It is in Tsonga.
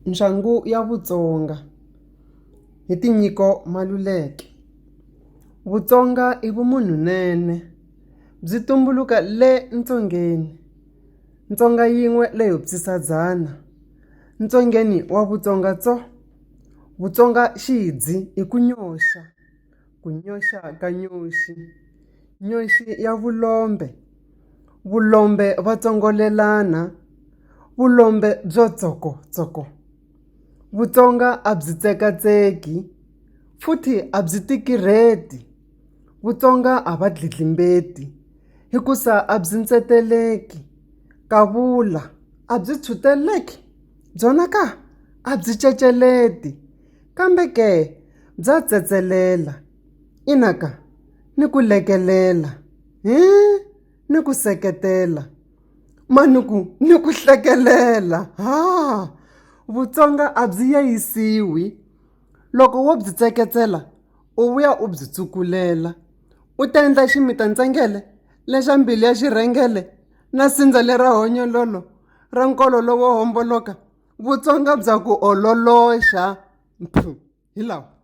Nxangu ya Vutsonga hi Tinyiko Maluleke. Vutsonga i vumunhunene byi tumbuluka le ntsongeni, ntsonga yin'we leyo pyisa dzana, ntsongeni wa Vutsonga tso! Vutsonga xidzi i ku nyoxa, ku nyoxa ka nyoxi, nyoxi ya vulombe, vulombe va tsongolelana, vulombe byo tsokotsoko. Vutsonga a byi tsekatseki futhi a byi tikirheti, Vutsonga a va dlidlimbeti hikusa a byi ntseteleki, kavula a byi tshwuteleki byona ka a byi ceceleti kambe ke bya tsetselela ina ka ni ku lekelela ni ku seketela manuku ni ku hlekelela ha Vutsonga a byi yayisiwi loko wo byi tseketsela u vuya u byi tsukulela u ta endla ximitantsengele lexa mbilu ya xirhengele na sindza lera honyololo ra nkolo lowo homboloka Vutsonga bya ku ololoxa hi lawa.